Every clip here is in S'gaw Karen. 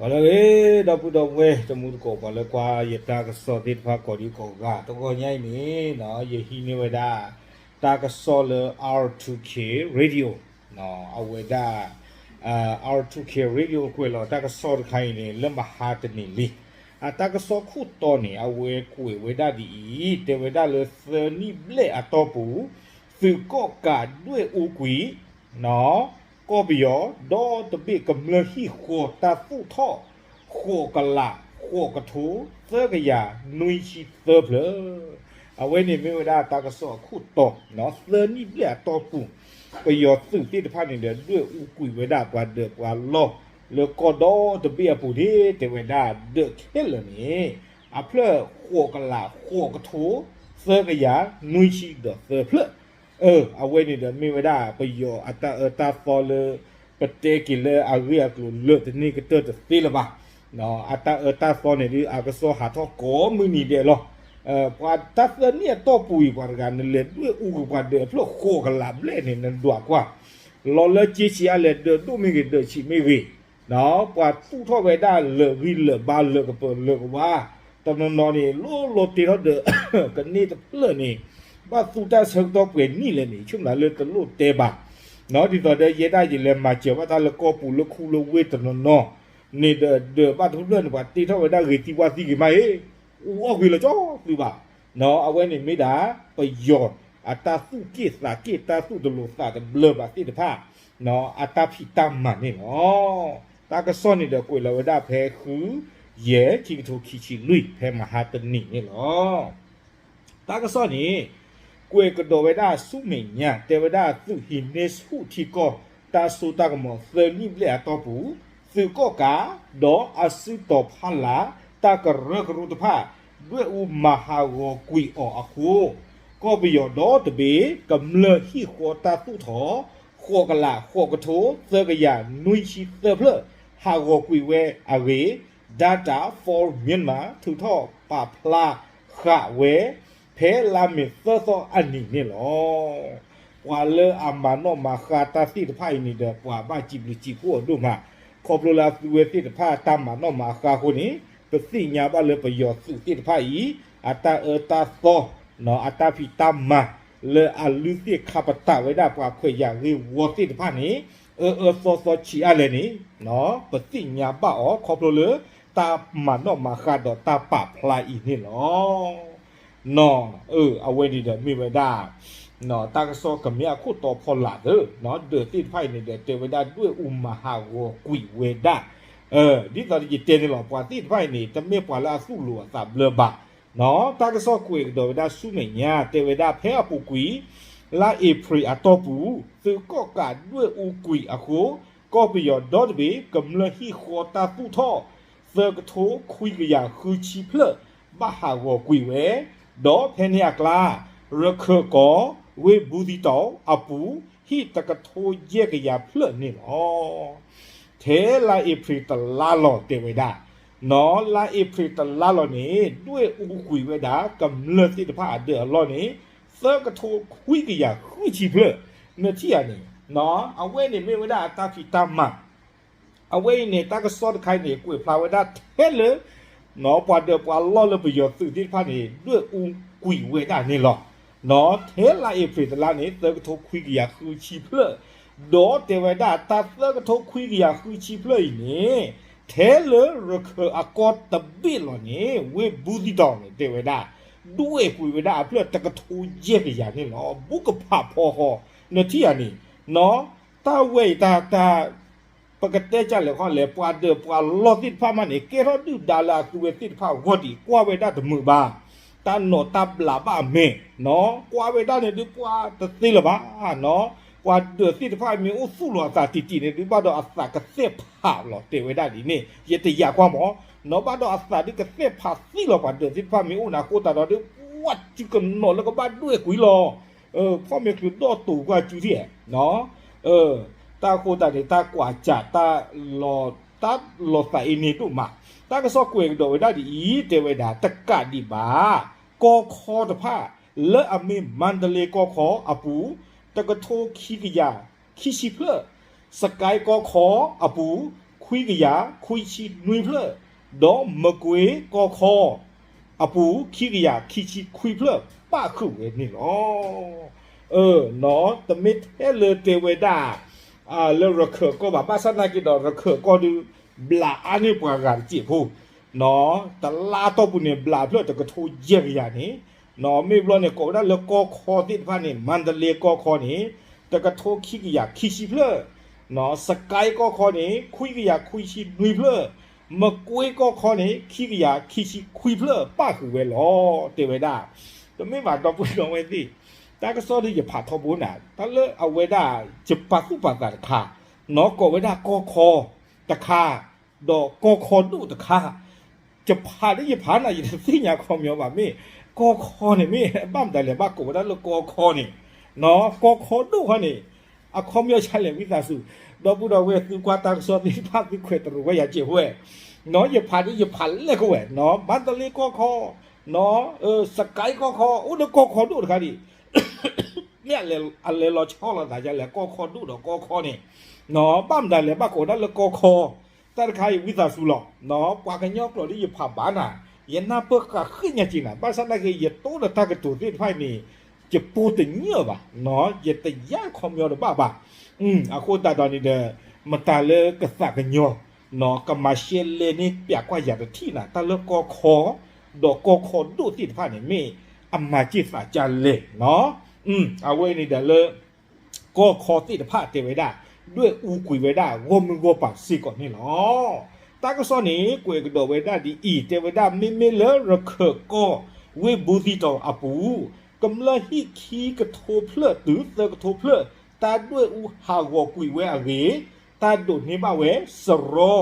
ပှၤလၢအဂ့ၤ ဒီပုၢ်ဒီဝဲၢ် တံၤသကိး ပှၤလၢကွၢ်ယတၢ်ကစီၣ်သ့ၣ်တဖၣ်ကိးဒံကိးဂၤ တဂီၤညါအံၤန့ၣ် ယဟံးန့ၢ်ဝဲဒၣ် တၢ်ကစီၣ်လၢ R two K Radio အဝဲဒၣ် R two K Radio ကွဲးလီၤတၢ်ကစီၣ်တခါအံၤန့ၣ် လၢမဟါတနံၤလံ. အတၢ်ကစီၣ်ခိၣ်တီန့ၣ် အဝဲကွဲးဝဲဒၣ်ဒ်အံၤ တဲဝဲဒၣ်လၢသၢနံၣ်ဘျဲၣ်အတီၢ်ပူၤ သုးကီၣ်ကးဒွဲၣ်အူကွံာ် ကီၢ်ပယီၤ ဒီတဘ့ၣ်ကမျၢၢ်ဟံၣ်ဃီတၢ်သူၣ်ထီၣ် ဃိးကလး ဃိးကထိ သၢကယၤနွံဆံသၢဖျၢၣ်. အဝဲန့ၣ်မ့ၢ်ဝဲဒၣ်တၢ်ကစီၣ်အခိၣ်တီ သၢနံၣ်ဘျဲၣ်အတီၢ်ပူၤ ပယီၤသုးသ့ၣ်တဖၣ်န့ၣ်ဒီး ဒွဲၣ်အူကွံာ်ဝဲဒၣ်ပှၤဒၢးပှၤလီၢ် လၢကီၢ်ဒီတဘ့ၣ်အပူၤန့ၣ် တဲဝဲဒၣ်ဒၢးခဲလၢာ်န့ၣ် အဖျၢၣ်ဃိးကလးဃိးကထိ သၢကယၤနွံဆံဒီးသၢဖျၢၣ် အဝဲန့ၣ်ဒီးမ့ၢ်ဝဲဒၣ်ပယီၤအတၢ်အၢတၢ်သီလၢ ပတဲက့ၤလၢအဂ့ၢ်အကျိၤလၢာ်တန့ၢ်ကတၢၢ်တသ့လၢၤဘၣ်. အတၢ်အၢတၢ်သီန့ၣ်ဒုး အကစီၣ်ဟးထီၣ်ကိးမုၢ်နံၤဒဲးလီၤ. ပှၤတၢ်သၢနံၣ်အတီၢ်ပူၤအံၤ ပှၤတဂၤနလဲၤဒွဲၣ်အူကွံာ်ပှၤဒၢးအဖျၢၣ်ဃိးကလးဘျဲၣ်န့ၣ် နဒွးကွၢ် လီၤလၢက့ဆံးအါလဲၣ် ဒၢးဒိၣ်မ့ၢ်ဂ့ၤ ဒၢးဆံးမ့ၢ်ဂ့ၤ ပှၤသူၣ်ထီၣ်ဝဲဒၣ်လၢာ်ဂံၢ်လၢာ်ဘါ လၢာ်ကပၢၤလၢာ်ကဝါ တနီၤနီၤန့ၣ် လိၣ်လိၣ်တ့ထီၣ်ဒၢး ကန့ၢ်တဖျၢၣ်န့ၣ် ဘၣ်သူတၢ်ဆၢကတီၢ်ပှဲၤနံၣ်လဲၣ်န့ၣ် ဆိကမိၣ်လၢတလိၣ်တဲဘၣ်. ဒ်သိးဒီးယဲဒၣ်ယလဲၤမၤစၢၤဘၣ်တၢ်လၢကီၢ်ပူၤလၢခူလၢဝ့ၢ်တနီၤနီၤ န့ၣ်ဒီးဒၢးဘၣ်တဖျၢၣ်န့ၣ် ပှၤတ့ထီၣ်ဝဲဒၣ်ဂ့ၤသံဝါသံဂ့ၤမးအံၤ အူအီၣ်ကွံာ်လီၤကၠီသုဘၣ်. အဝဲန့ၣ်မ့ၢ်ဒၣ် ပယီၤအတၢ်သူၣ်က့ၣ်သးက့ၣ် တၢ်သူၣ်တလိၤသးတဘျၢဘၣ်သ့ၣ်တဖၣ် အတၢ်ဖံးတၢ်မၤန့ၣ်လီၤ. တၢ်ကစီၣ်န့ၣ်ဒီးကွဲးလီၤဝဲဒၣ်ဖဲဃု ယဲၢ် ခံကထိခံဆံလွံၢ် ဖဲမဟါတနံၤန့ၣ်လီၤ. တၢ်ကစီၣ်န့ၣ် ကွဲးကဒီးဝဲဒၣ်ဆူမဲာ်ညါ တဲဝဲဒၣ်သုးဟံးန့ၢ်ဆူၣ်ထံကီၢ် တၢ်စိတၢ်ကမီၤသၢနံၣ်ဘျဲၣ်အတီၢ်ပူၤ သုးကီၣ်ကး ဒီးအစုတီၤဖီလာ် တၢ်ကရၢကရိတဖၣ် ဒွဲၣ်အူမၤဟးဂီၤကွံာ်အီၤအဃိ ကီၢ်ပယီၤဒီတဘ့ၣ် ကမျၢၢ်ဟံၣ်ဃီတၢ်သူၣ်ထီၣ် ဃိးကလး ဃိးကထိ သၢကယၤနွံဆံသၢဖျၢၣ် ဟးဂီၤကွံာ်ဝဲအဂ့ၢ် Data for Myanmar ထုးထီၣ်ပာ်ဖျါဃာ်ဝဲ ဖဲလါမ့ၤသၢသီအနံၤန့ၣ်လီၤ. ပှၤလၢအမၤနီၣ်မၤဃါတၢ်သ့ၣ်တဖၣ်အံၤန့ၣ်ဒီး ပှၤဘၣ်စံးဘျုးစံးဖှိၣ်အီၤဒိၣ်မး, ခီဖျိလၢအသုဝဲသ့ၣ်တဖၣ်တၢ်မၤနီၣ်မၤဃါအဃိန့ၣ် ပသ့ၣ်ညါဘၣ်လၢပယီၤသုးသ့ၣ်တဖၣ်အံၤ အတၢ်အၢတၢ်သီ အတၢ်ဖံးတၢ်မၤ လၢအလုၢ်သ့ၣ်ခါပတာ်ဝဲဒၣ်ပှၤခွဲးယာ်ဂ့ၢ်ဝီသ့ၣ်တဖၣ်န့ၣ် အၢအၢသီသီဆံးအါလဲၣ်န့ၣ် ပသ့ၣ်ညါဘၣ်အီၤ ခီဖျိလၢတၢ်မၤနီၣ်မၤဃါဒီးတၢ်ပာ်ဖျါအံၤန့ၣ်လီၤ. အဝဲန့ၣ်ဒီးမ့ၢ်ဝဲဒၣ် တၢ်ကစီၣ်ကမ့ၢ်အခိၣ်တီဖီလာ်သၢ ဒၢးသ့ၣ်တဖၣ်အံၤန့ၣ်ဒီး တဲဝဲဒၣ်ဒွဲၣ်အူမၤဟးဂီၤကွံာ်ဝဲဒၣ် ဒ်သိးယတဲန့ၣ်လီၤ ပှၤသ့ၣ်တဖၣ်အံၤန့ၣ် တမ့ၢ်ပှၤလၢအသူၣ်လီၤအသးဘျၢဘၣ်. တၢ်ကစီၣ်ကွဲးကဒီးဝဲဒၣ်ဆူမဲာ်ညါ တဲဝဲဒၣ်ဖဲအပူၤကွံာ် လါအ့ဖြ့ၣ်အတီၢ်ပူၤ သုးကီၣ်ကးဒွဲၣ်အူကွံာ်အဃိ ကီၢ်ပယီၤဒီတဘ့ၣ် ကမျၢၢ်ဟံၣ်ဃီတၢ်သူၣ်ထီၣ် သၢကထိခွံကယၤဃုဆံဖျၢၣ် ဘၣ်ဟးဂီၤကွံာ်ဝဲ ဒီးဖဲန့ၣ်အကျါ ရခၢၣ်ကီၢ် ဝ့ၢ်ဘူးသံတီၤအပူၤ ဟံၣ်တကထိယဲၢ်ကယၤဖျၢၣ်န့ၣ်လီၤ. ထဲလါအ့ဖြ့ၣ်တလါလီၤတဲဝဲဒၣ် နီၢ်လါအ့ဖြ့ၣ်တလါလီၤန့ၣ် ဒွဲၣ်အူကွံာ်ဝဲဒၣ် ကမျၢၢ်သ့ၣ်တဖၣ်အဒၢးအလီၢ်န့ၣ် သၢကထိခွံကယၤဃုဆံဖျၢၣ် နထံၣ်ဧါန့ၣ် အဝဲန့ၣ်မ့ၢ်ဝဲဒၣ်အတၢ်ဖံးတၢ်မၤ အဝဲအံၤန့ၣ် တၢ်ကစီၣ်တခါအံၤန့ၣ် ကွဲးဖျါဝဲဒၣ်ထဲလၢ ပှၤဒၢးပှၤလီၢ်လၢပယီၤသုးသ့ၣ်တဖၣ်န့ၣ် ဒွဲၣ်အူကွံာ်ဝဲဒၣ်န့ၣ်လီၤ. ထဲလါအ့ဖြ့ၣ်တလါန့ၣ် သၢကထိခွံကယၤဃုဆံဖျၢၣ် ဒီးတဲဝဲဒၣ်တၢ်သၢကထိခွံကယၤဃုဆံဖျၢၣ်အံၤန့ၣ် ထဲလၢရခၢၣ်အကီၢ်တဘ့ၣ်လီၤန့ၣ် ဝ့ၢ်ဘူးသံတီၤန့ၣ် တဲဝဲဒၣ် ဒွဲၣ်ကွံာ်ဝဲဒၣ်အဖျၢၣ်တကထိယဲၢ်ကယၤန့ၣ်လီၤ. ဘူးကဖးဖီဃီ နထံၣ်ဧါန့ၣ် တၢ်ဝဲအံၤတၢ်တၢ် ပကတဲကလဲာ်ခီလဲၣ် ပှၤဒၢးပှၤလီၢ်သ့ၣ်တဖၣ်မးန့ၣ် ကဲထီၣ်ဒုၣ်ဒါလၢအသုဝဲသ့ၣ်တဖၣ်အဂီၢ်ဒံး ကွၢ်ဝဲဒၣ်တမုာ်ဘၣ်. တၢ်နီၢ်တၢ်ဘျးဘၣ်အမဲာ် ကွၢ်ဝဲဒၣ်န့ၣ်ဒုးပှၤတသ့လၢၤဘၣ်. ပှၤဒၢးသ့ၣ်တဖၣ်မ့ၢ်အိၣ်သူၣ်လီၤအသးတံၢ်တံၢ်န့ၣ်ဒုး ဘၣ်ဒီးအသးကသဲၣ်ဖးလီၤတဲဝဲဒၣ်ဒ်န့ၣ် ယတယာ်ကွၢ်မး နီၢ်ဘၣ်ဒီးအသးဒုးကသဲၣ်ဖးသံလီၤ ပှၤဒၢးသ့ၣ်တဖၣ်မ့ၢ်အိၣ်န့ၣ်အဃိသတးဒီးဒုး ဝဲစုကနီၤလၢကဘၣ်ဒွဲၣ်ကွံာ်လီၤ ဖီၣ်မဲာ်ချုးဒီးတိာ်ကွၢ်စုထံၣ် တၢ်ဃိသတးန့ၣ် တၢ်ကွၢ်စး တၢ်လီၤသးအ့န့ၣ်ဒိၣ်မး တၢ်ကစီၣ်ကွဲးကဒီးဝဲဒၣ်ဒ်အံၤ တဲဝဲဒၣ် တကးဒံးဘၣ် ကီၢ်ခီတဖၣ် လၢအမ့ၢ်မါတလ့ကီၢ်ခီအပူၤ တကထိခံကယၤခံဆံဖျၢၣ် စကဲကီၢ်ခီအပူၤ ခွံ ခွံကယၤခွံဆံနွံဖျၢၣ်, ဒီးမကွ့ကီၢ်ခီအပူၤ ခံကယၤခံဆံခွံဖျၢၣ် ပၣ်ဃုာ်ဝဲန့ၣ်လီၤ. နီၢ် တမ့ၢ်ထဲလၢတဲဝဲဒၣ် လၢရခၢၣ်ကီၢ်ဘၣ်, ဘၣ်ဆၣ်သနာ်က့ဒီး ရခၢၣ်ကီၢ်ဒုး ဘျးအါန့ၢ်ပှၤဂၤတစဲးဖိ, နီၢ် တလါအတီၢ်ပူၤန့ၣ် ဘျးဖျၢၣ်တကထိယဲၢ်ကယၤန့ၣ်, နီၢ် မ့ၢ်ဘျီန့ၣ် ကိးဝဲဒၣ်လၢကီၢ်ခီသ့ၣ်တဖၣ်န့ၣ် မါတလ့ကီၢ်ခီန့ၣ် တကထိခံကယၤခံဆံဖျၢၣ်, နီၢ် စကဲကီၢ်ခီန့ၣ် ခွံကယၤခွံဆံနွံဖျၢၣ်, မကွ့ကီၢ်ခီန့ၣ် ခံကယၤခံဆံခွံဖျၢၣ် ပၣ်ဃုာ်ဝဲလီၤ တဲဝဲဒၣ်. တမ့ၢ်ဘၣ် ဒီပုၢ်ဒီဝဲၢ်သ့ၣ်, တၢ်ကစီၣ်ဒ်ယဖးထီဘိနၤ တၢ်လၢအဝဲဒၣ် ယပာ်သူၣ်ပာ်သးတခါ, နီၢ် ကိးဝဲဒၣ်ကီၢ်ခီတခါ ဒီးကီၢ်ခီဒိၣ်တခါ, ယဖးဒ်ယဖးနၤ ယတသ့ၣ်ညါခီပညီဘၣ် မ့ၢ်ကီၢ်ခီန့ၣ် မ့ၢ်ဘၣ်မတၤလဲၣ် ဘၣ်ကိးဝဲဒၣ်လၢကီၢ်ခီန့ၣ်, နီၢ် ကီၢ်ခီဒိၣ်ခီန့ၣ် အခီပညီဆါလဲၣ် ဝံသးစူၤ, ဒီပုၢ်ဒီဝဲၢ် သုကွၢ်တၢ်ကစီၣ်သ့ၣ်တဖၣ် သုခွဲးတရံးဝဲယၤစဲးဖိဝဲ, နီၢ် ယဖးဒ်ယဖးလဲၣ်ကဝဲ နီၢ် မါတလ့ကီၢ်ခီ, နီၢ် စကဲကီၢ်ခီ အိၣ်လၢကီၢ်ခီဒိၣ်တခါဒံး မ့ၢ်အလဲၤလီၤဆီလိာ်သးဒ်လဲၣ် ကီၢ်ခီဒိၣ်ဒီးကီၢ်ခီန့ၣ်, နီၢ် ဘၣ်မတၤလဲၣ် ဘၣ်ကိးဒၣ်လၢကီၢ်ခီ, တၢ်တခါအံၤ ဝံသးစူၤလီၤ, နီၢ် ပှၤကညီကျိာ်ဒ်ယဖးဘၣ်နၤ, ယနၢ်ပၢၢ်ဃးဃ့ၢ်ညါက့ၤနၤ, ဘၣ်ဆၣ်သနာ်က့ ယတိၢ်ဒီးတၢ်ကတိၤသ့ၣ်တဖၣ်အံၤန့ၣ် ယပိာ်တညၣ်ဘၣ်, နီၢ် ယတယာ်ခီပညီတဘၣ်ဘၣ်. အဃိသတးဒီးန့ၣ်ဒီး မတၤလၢကသးကညီၤ နီၢ် ကမၤရှဲလဲန့ၢ်ပျးကွၢ်ယၤတထံၣ်နၤ, တၢ်လၢကီၢ်ခီ ဒီးကီၢ်ခီဒိၣ်သ့ၣ်တဖၣ်န့ၣ် မ့ၢ်အမၤစ့ၢ်သးကါလဲၣ်, နီၢ် အဝဲန့ၣ်ဒီးလၢ ကီၢ်ခီသ့ၣ်တဖၣ်တဲဝဲဒၣ် ဒွဲၣ်အူကွံာ်ဝဲဒၣ်ဂီၢ်မုၢ်ဂီၢ်ပၤစ့ၢ်ကီးန့ၣ်လီၤ. တၢ်ကစီၣ်န့ၣ် ကွဲးကဒီးဝဲဒၣ်ဒ်အံၤ, တဲဝဲဒၣ် မ့မ့ၢ်လၢရခၢၣ်ကီၢ် ဝ့ၢ်ဘူးသံးတီၤအပူၤ ကမျၢၢ်ဟံၣ်ခံကထိဖျၢၣ်တုၤသၢကထိဖျၢၣ် တၢ်ဒွဲၣ်အူဟးဂီၤကွံာ်ဝဲအဂ့ၢ်, တၢ်ဒိးန့ၢ်ဘၣ်ဝဲစရီ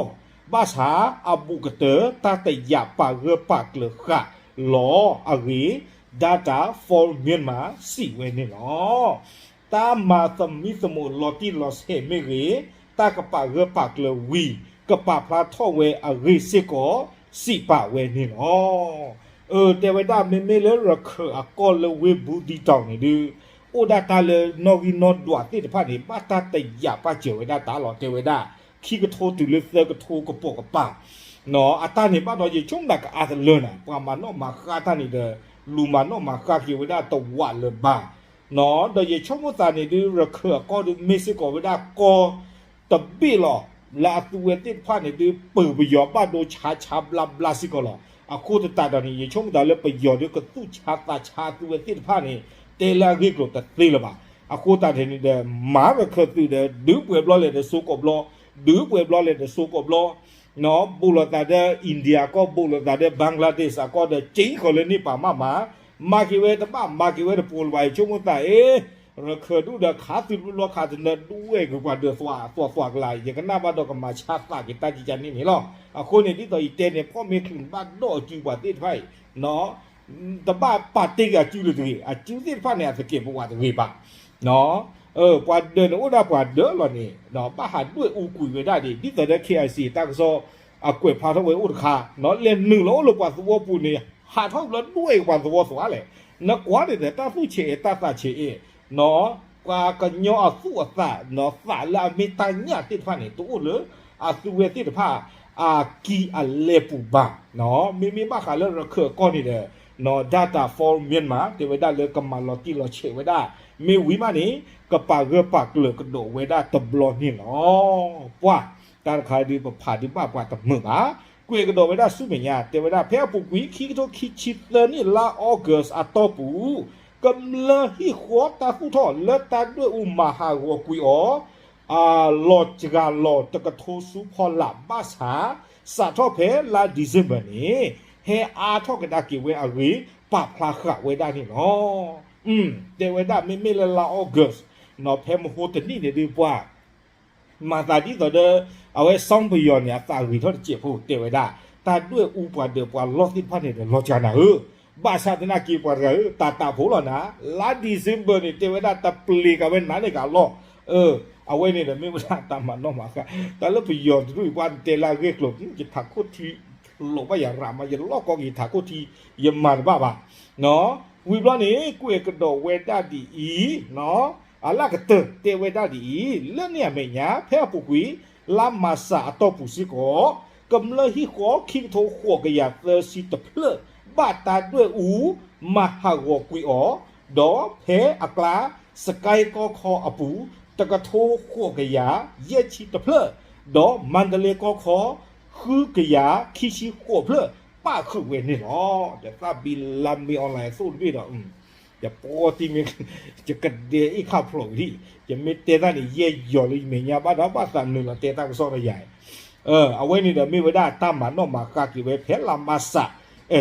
ဘၣ်ဆၣ်အဘူးကတၢၢ် တၢ်တယာ်ပာ်ဂၢၢ်ပာ်ကျၢၤဃာ်လီၤအဂ့ၢ် Data for Myanmar စံးဝဲန့ၣ်လီၤ. တၢ်မၤသမံသမိးလီၤတံၢ်လီၤဆဲးမ့ၢ်ဂ့ၤ, တၢ်ကပာ်ဂၢၢ်ပာ်ကျၢၤဝံၤ ကပာ်ဖျါထီၣ်ဝဲအဂ့ၢ်စ့ၢ်ကီး စံးပာ်ဝဲန့ၣ်လီၤ. အၢ တဲဝဲဒၣ် မ့မ့ၢ်လၢရခၢၣ်အကီၢ်လၢဝ့ၢ်ဘူးသံးတီၤန့ၣ်ဒုး အိၣ်ဒၣ်တၢ်လၢနီၣ်ဂံၢ်နီၣ်ဒွးသ့ၣ်တဖၣ်န့ၣ် ဘၣ်တၢ်တယာ်ပာ်စၢၤဝဲဒၣ်တၢ်လီၤ တဲဝဲဒၣ် ခံကထိတုၤလၢသၢကထိကပိာ်ကပၤ နီၢ် အတၢ်န့ၣ်ဘၣ်ဒီး ယဆိကမိၣ်သးကအါတလၢနၤ ပှၤမၤနီၣ်မၤဃါတၢ်န့ၣ်ဒီး လူၤမၤနီၣ်မၤဃါက့ၤဝဲဒၣ်တဝးလၢၤဘၣ် နီၢ် ဒီးယဆိကမိၣ်သးန့ၣ်ဒုး ရခၢၣ်အကီၢ်ဒုး မ့ၢ်စ့ၢ်ကီးဝဲဒၣ်ကီၢ်တဘ့ၣ်လီၤ လၢအသုဝဲသ့ၣ်တဖၣ်န့ၣ်ဒုး ပၢၤပယီၤဘၣ်ဒိဆါဆါဘျါဘျါစ့ၢ်ကီးလီၤ. အဃိသတးဒီးန့ၣ် ယဆိကမိၣ်သးလၢပယီၤဒုး ကသူၣ်ဆါသးဆါအသုဝဲသ့ၣ်တဖၣ်န့ၣ် တဲလၢအဂ့ၢ်ကျိၤတသ့လၢၤဘၣ်. အဃိသတးန့ၣ်ဒီး မၤရခၢၣ်သုးဒီး ဒုးပှဲၤဘျီလဲၣ်ဒီးစိကီးဘျီ, ဒုးပှဲၤဘျီလဲၣ်ဒီးစိကီးဘျီ ဘူးလိာ်သးဒီး India အကီၢ် ဘူးလိာ်သးဒီး Bangladesh အကီၢ်ဒီး က့ၤဃီၤလၢန့ၢ်ပာ်မးမး, မၤက့ၤဝဲတဘၣ် မၤက့ၤဝဲတပိၤလၢၤဘၣ် ယဆိကမိၣ်သးအ့ၣ် ရခၢၣ်ဒူၣ်ဒီးခးသုးတဘျီခးတနၢၤဒူဝဲက့ၤပှၤဒၢးသွးသွးကျါ ယကနၣ်ဘၣ်ဒီးကမၤဆါသးက့ၤတၢ်ကံကန့ၣ်န့ၣ်လီၤ. အဃိန့ၣ် ဒ်သိးယတဲန့ၣ် ဖီၣ်မ့ၢ်ချုးဘၣ်ဒီးအစုပှၤသ့ၣ်တဖၣ်အံၤ တဘၣ်ပာ်တ့ၢ်က့ၤအစုလၢၤတဂ့ၤ, အစုသ့ၣ်တဖၣ်န့ၣ် အသကဲးပဝးတဂ့ၤဘၣ် ပှၤဒၢးန့ၣ် အိၣ်ဒၣ်ပှၤဒၢးလီၤန့ၣ် ဘၣ်ဟးဒွဲၣ်အူကွံာ်ဝဲဒၣ်ဒ် ဒ်သိးဒီး KIC တၢ်ကစီၣ် အကွဲးဖျါထီၣ်ဝဲအိၣ်တခါ လဲၤနုာ်လီၤအိၣ်လၢပှၤသဝီပူၤန့ၣ် ဟးထီၣ်ဘျီဒွဲၣ်ပှၤသဝီသွးလဲၣ်, နကွၢ်န့ၣ်ဒီး တၢ်သူၣ်ဆဲးအ့ၣ် တၢ်သးဆဲးအ့ၣ် ပှၤကညီအသူၣ်အသး သးလၢအမ့ၢ်တၢ်ညၣ်သ့ၣ်တဖၣ်န့ၣ် တအိၣ်လၢအသုဝဲသ့ၣ်တဖၣ် အကံၢ်အလဲပူၤဘၣ်. မ့မ့ၢ်ဘၣ်ဃးလၢရခၢၣ်အကီၢ်န့ၣ်ဒီး Data for Myanmar တဲဝဲဒၣ်လၢကမၤလီၤတံၢ်လီၤဆဲးဝဲဒၣ်, မ့ၢ်ဝံၤမးန့ၣ် ကပာ်ဂၢၢ်ပာ်ကျၢၤကဒီးဝဲဒၣ်တဘျီန့ၣ်လီၤ. ပှၤ တၢ်တခါဒုးပဖးဒုးဘၣ်ပှၤတမုာ်ဘၣ်, ကွဲးကဒီးဝဲဒၣ်ဆူမဲာ်ညါ တဲဝဲဒၣ် ဖဲအပူၤကွံာ် ခံကထိခံဆံသၢနံၣ် လါအီကူးအတီၢ်ပူၤ ကမျၢၢ်ဟံၣ်ဃီတၢ်သူၣ်ထီၣ်လၢတၢ်ဒွဲၣ်အူမၤဟးဂီၤကွံာ်အီၤ အလီၤစှၤလီၤတကထိဆူဖီလာ်ဘၣ်ဆၣ် စးထီၣ်ဖဲလါ December န့ၣ် ဟဲအါထီၣ်ကဒါက့ၤဝဲအဂ့ၢ် ပာ်ဖျါဃာ်ဝဲဒၣ်န့ၣ်လီၤ. တဲဝဲဒၣ်မ့မ့ၢ်လၢလါအီကူး ဖဲမဟိတနံၣ်န့ၣ်ဒုးပှၤ မၤသးဒ်သိးဒီး အဝဲ စီပယီၤန့ၣ် အသးဂ့ၤထီၣ်တစဲးဖိ တဲဝဲဒၣ် တၢ်ဒွဲၣ်အူပှၤဒၢးပှၤလီၢ်သ့ၣ်တဖၣ်န့ၣ်ဒီး လီၤစှၤနၤဧၢ, ဘၣ်ဆၣ်သနာ်က့ပှၤတဂၤဧၢ တၢ်တၢ်ဖိလီၤနၤ, လါ December န့ၣ် တဲဝဲဒၣ်တပျ့ၤက့ၤဝဲနၤန့ၣ်ကလီၢ်, အဝဲန့ၣ်ဒီးမ့ၢ်ဝဲဒၣ်တၢ်မၤနီၣ်မၤဃါ, တၢ်လၢပယီၤတဒူၣ်အံၤ ပှၤတဲလၢအဂ့ၢ်ကျိၤ ယထးခိၣ်ထံ လိးဘၣ်ယၤရးမး ယလီၢ်ကီက့ၤယထးခိၣ်ထံ ယမၤတဘၣ်ဘၣ် ဝံၤဘျီန့ၣ် ကွဲးကဒီးဝဲဒၣ်ဒ်အံၤ, အလၢကတၢၢ်တဲဝဲဒၣ်ဒ်အံၤ, လၢန့ၣ်အမဲာ်ညါ ဖဲအပူၤကွံာ် လါမၢ်ၡးအတီၢ်ပူၤစ့ၢ်ကီး, ကမျၢၢ်ဟံၣ်ဃီခံကထိဃိးကယၤသၢဆံတဖျၢၣ် ဘၣ်တၢ်ဒွဲၣ်အူ မၤဟးဂီၤကွံာ်အီၤ, ဒီးဖဲအကျါ စကဲကီၢ်ခီအပူၤ တကထိဃိးကယၤယဲၢ်ဆံတဖျၢၣ်, ဒီးမါဒလ့ကီၢ်ခီ ဃုကယၤခံဆံဃိးဖျၢၣ် ပၣ်ဃုာ်ဝဲန့ၣ်လီၤ. ဒီးသးဘံလါမ့ၢ် online အသိးတဘ့ၣ်ဒီး ယပှီၢ်သံမ့ၢ် ယကဒဲအ့ၣ်ခၣ်ဖျိးဝံၤဒံး, ယမ့ၢ်တဲတၢ်န့ၣ် ယဲၢ်ယီၤလၢယမဲာ်ညါဘၣ်ဒီး ဘၣ်သးနုာ်လီၤတဲတၢ်ကစီၣ်ဒီးယၤ, အဝဲန့ၣ်ဒီးမ့ၢ်ဝဲဒၣ်တၢ်မၤနီၣ်မၤဃါက့ၤဝဲဖဲလါမၢ်ၡး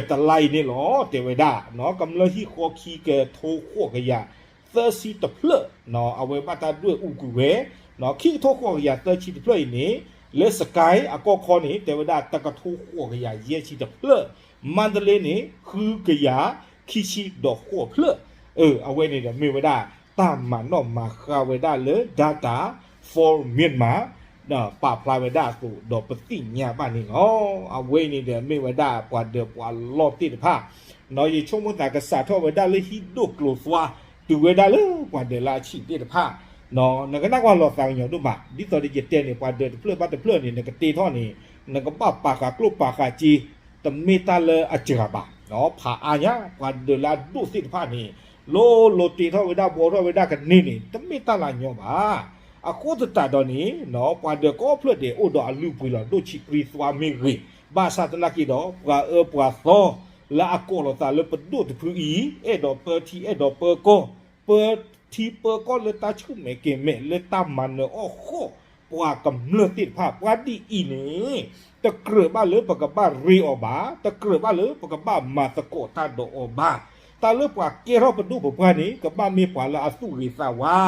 တလါအံၤန့ၣ်လီၤ. တဲဝဲဒၣ် ကမျၢၢ်ဟံၣ်ဃီခံကထိဃိးကယၤသၢဆံတဖျၢၣ် အဝဲဘၣ်တၢ်ဒွဲၣ်အူကွံာ်ဝဲ ခံကထိဃိးကယၤသၢဆံတဖျၢၣ်အံၤန့ၣ် လၢစကဲအကီၢ်ခီန့ၣ် တဲဝဲဒၣ်တကထိဃိးကယၤယဲၢ်ဆံတဖျၢၣ်, မါဒလ့န့ၣ် ဃုကယၤခံဆံဒီးဃိးဖျၢၣ်, အဝဲန့ၣ်ဒီးမ့ၢ်ဝဲဒၣ် တၢ်မၤနီၣ်မၤဃါဝဲဒၣ်လၢ Data for Myanmar ပာ်ဖျါဝဲဒၣ်အသိးဒီးပသ့ၣ်ညါဘၣ်န့ၣ်လီၤ. အဝဲအံၤန့ၣ်ဒီးမ့ၢ်ဝဲဒၣ်ပှၤဒၢးပှၤလီၢ်သ့ၣ်တဖၣ်, ယဆိကမိၣ်သးကစးထီၣ်ဝဲဒၣ်လၢဟံၣ်ဒိၣ်ကျိၤသွါ တုၤဝဲဒၣ်လၢပှၤဒၢးလၢအဆံးသ့ၣ်တဖၣ်, နကနၣ်ကွၢ်လီၤသးကညီၤဒိၣ်မး, ဒ်သိးဒီးယတဲန့ၣ် ပှၤဒၢးတဖျၢၣ်ဘၣ်တဖျၢၣ်န့ၣ် နကတ့ထီၣ်န့ၣ် နကဘၣ်ပာ်ဃာ်ကျိၣ်ပာ်ဃာ်စ့, တမ့ၢ်တၢ်လၢအစှၤဘၣ်, ဖးအါညါ ပှၤဒၢးလၢအဒိၣ်သ့ၣ်တဖၣ်န့ၣ် လိၤလိၤတ့ထီၣ်ဝဲဒၣ်ဘှီထီၣ်ဝဲဒၣ်ကန့ၢ်န့ၣ် တမ့ၢ်တၢ်လၢအညီဘၣ်. အဃိသတးဒီးန့ၣ် ပှၤဒၢးကိးဖျၢၣ်ဒဲးအိၣ်ဒီးအလုၢ်အပှ့ၤလီၤ ဒိၣ်ဆံးပြံသွါမ့ၢ်ဂ့ၤ, ဘၣ်ဆၣ်သနာ်က့ဒီး ပှၤအၢပှၤသီ လၢအကိးလီၤသးလၢပဒိၣ်တဖုအံၤ အဲၣ်ဒိးပၢထံအဲၣ်ဒိးပၢကီၢ်, ပၢထံပၢကီၢ်လၢတၢ်ဆူၣ်မဲာ်ကဲၤမဲာ် လၢတၢ်မၤနၢၤအီၣ်ဃီၣ် ပှၤကမျၢၢ်သ့ၣ်တဖၣ် ပှၤဒ်အံၤန့ၣ် တကြၢးဘၣ်လၢပကဘၣ်ရ့အီၤဘၣ်, တကြၢးဘၣ်လၢပကဘၣ်မၤသကိးတၢ်ဒီးအီၤဘၣ်. တၢ်လၢပှၤကဲထီၣ်ပဒိၣ်ပပှၢ်န့ၣ် ကဘၣ်မ့ၢ်ပှၤလၢအသူၣ်ဂ့ၤသးဝါ,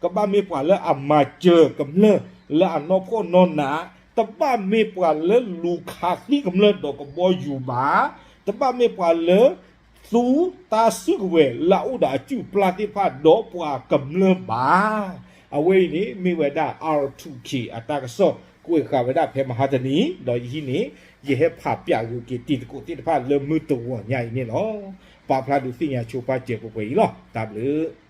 ကဘၣ်မ့ၢ်ပှၤလၢအမၤစၢၤကမျၢၢ်လၢအနီၢ်ဖှီၣ်နီၢ်နး, တဘၣ်မ့ၢ်ပှၤလၢလူၤခးသံကမျၢၢ်ဒီးကဘီယူၤဘၣ်, တဘၣ်မ့ၢ်ပှၤလၢ သူတၢ်စုကဝဲၤလၢအအိၣ်ဒီးအစုၣ်ပျၢ်သ့ၣ်တဖၣ်ဒီးပှၤကမျၢၢ်ဘၣ်. အဝဲအံၤန့ၣ် မ့ၢ်ဝဲဒၣ် R two K အတၢ်ကစီၣ်ကွဲးဃာ်ဝဲဒၣ်ဖဲမဟါတနံၤ ဒီးယဟံးန့ၢ် ယဟဲဖးပၠးဂုာ်က့ၤတံၤသကိးသ့ၣ်တဖၣ်လၢမုၢ်တဂီၤညါအံၤန့ၣ်လီၤ. ပာ်ဖျါဒုးသ့ၣ်ညါဆိပာ်စၢၤပှဲၤပှဲၤအံၤလီၤ. တၢ်ဘျုး